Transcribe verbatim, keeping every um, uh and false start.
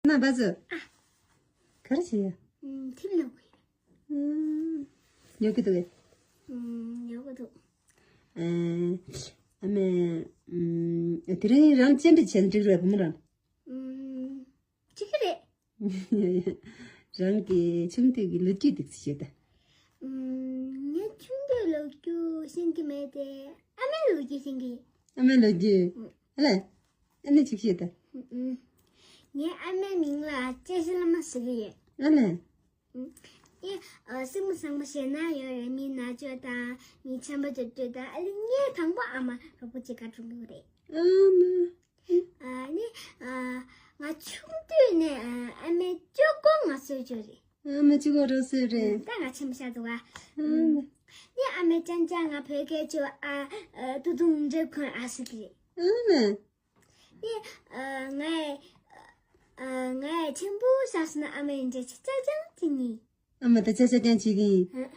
ན་བ་ཟོ། ག་རེ་བྱེད་ཡ། ཨུམ། ཐིམ་ལ་གོ། ཨུམ། ཉོ་གི་འདུག་གས། ཨུམ། ཉོ་གི་འདུག། ཨེ། ཨ་མས། ཨུམ། དེ་རིང་རང་བཅར་འདྲི་བྱས་ན་འགྲིག་རེད་བུ་མོ་རང་། ཨུམ། འགྲིག་གི་རེད། རང་གི་ཆུང་དུས་ཀྱི་ལོ་རྒྱུས་འདུག་ཅི་བཤད་ད། ཨུམ། ངས་ཆུང་དུས་ལོ་རྒྱུས་ཤེས་ཀྱི་མེད་དེ། ཨ་མའི་ལོ་རྒྱུས་ཤེས་ཀྱི། ཨ་མའི་ལོ་རྒྱུས། ཨུམ། ཨ་ལས། ཨ་ནི་ཅི་བཤད་ད། ཨུམ། ངའི་ཨ་མའི་མིང་ལ་སྐྱེས་ཤི་ལ་མ་ཟེར་གི་ཡོད། ཨ་ལས། ཨུམ། ཨེ། ཨ། སེམས་བཟང་པོ་ཞེ་ན་ཡོད་རེད། མི་ན་ཆོག་དང་མི་ཆམ་པ་ཅོ་ཅོ་དང་། ཨ་ལས་ངས་དང་པོ་ཨ་མ་རོགས་པ་ཅིག་ག་འགྲོ་གི་རེད། ཨ་མ། ཨ་ནི། ཨ། ང་ཆུང་དུས་ནས། ཨ། ཨ་མས་ཅོ་གོ་ང་གསོས་ཅོ་རེད། ཨ་མ་ཅོ་གོ་རོགས་གསོས་རེད། ད་ང་ཆེན་པོ་ཤ་འདུག་ག། ཨ་མ། ནི་ཨ་མས་ཅང་ཅང་ང་བོད་སྐད་ཅོ། ཨ། ཨ། ཏུ་ཏུང་འདྲེ་ཁོན་ཨ་ཟེར་གི་རེད། ཨ་མ། ནི། ཨ། ངའི། ཨ། ངའི་ཆེན་པོ་ཤ་སོང་ན་ཨ་མས་འདྲེ་ཆ་ཅང་ཅང་ཅི་ཉི། ཨ་མ་ད་ཆ་ཆ་ཅང་བྱེད་ཀྱི་ཡིན། ཨ།